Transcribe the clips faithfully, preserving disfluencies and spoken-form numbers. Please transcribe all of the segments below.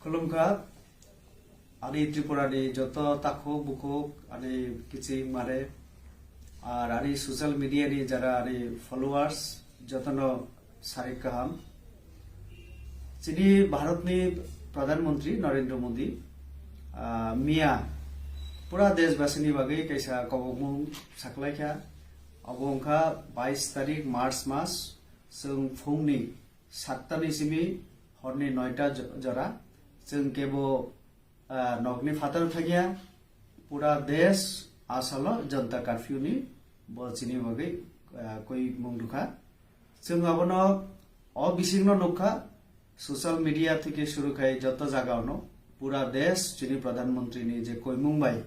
Khulumkha, ani Tripura ni joto takhuk bukhuk, ani kiching mare, ar ani social media ni jara ani followers, jotono sarik kaham. Chini Bharat ni Pradhan Mantri Narendra Modi, ah, miya pura desh basi ni bagwi kaisa kobokmung saklaikha. Obo wngkha bais tarik March mas, chwng phungni satta ni simi horni noita jo-, jora. Chwng kebo, ah, nokni phataro thangya, pura desh asalo Janata Curfew ni bo chini bagwi, ah, koi mung rwkha. Chwng abono o bisingno nukha, social media theke shuru khai joto jagao no pura desh chini Pradhan Mantri ni je koimung bai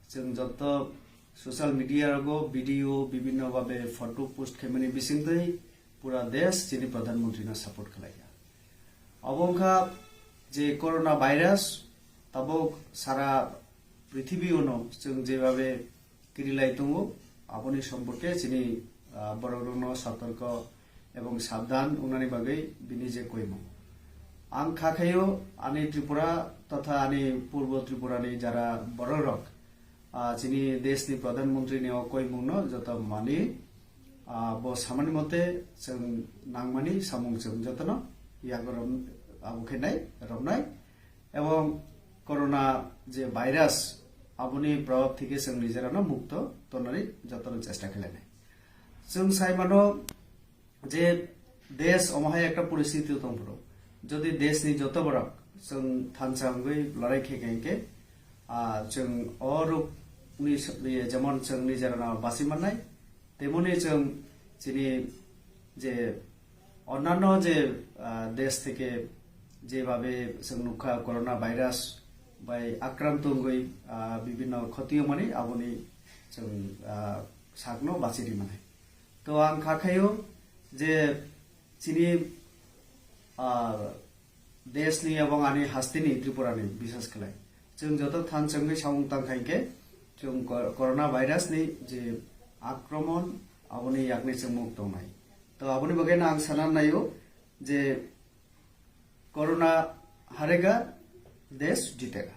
chwng joto social media rogo video bibhinno babe photo post khaimani bisingtwi pura desh chini Pradhan Mantri no support khlaikha. Obo wngkha je corona virus tabuk sara prithibi ono chwng jebabe kirilai tongo, aboni somporke chini, ah, borokrokno sotorko ebong sabdhan wngnani bagwi bini je koimung. Ang kha khaio ani Tripura totha ani Purbo Tripura ni jara borokrok, ah, chini desh ni Pradhan Mantri ni o koimung no joto mani, ah, bo samani mote chwng nangmani samung chwng jotono yago rom-, abo khe nai romnai. Ebong corona je virus, aboni probab theke chwng nijerano mukto tonani jotono chesta khlainai. Chwng sai mano je desh omo hai ekta poristhiti tong phuru, jodi desh ni joto borok chwng thansa wngwi lorai khe khe hwnkhe, ah, chwng o rok ni s-, ye jemon chwng nijerano basi mannai, temoni chwng chini je onnanno je, ah, desh theke jebabe chwng nukha corona virus bai akranto wngwi, ah, bibhinno khoti wngmani aboni chwng, ah, sakno bachi rimani. To ang kha khaio je chini, ah, desh ni ebong ani hasteni Tripura ni bisas khlai chwng joto thansa wngwi samung tang kha hinkhe chwng co-, corona virus ni je akromon aboni yakni chwng muk tongnai. To aboni bagwi no ang sana naio je corona harega, desh jitega.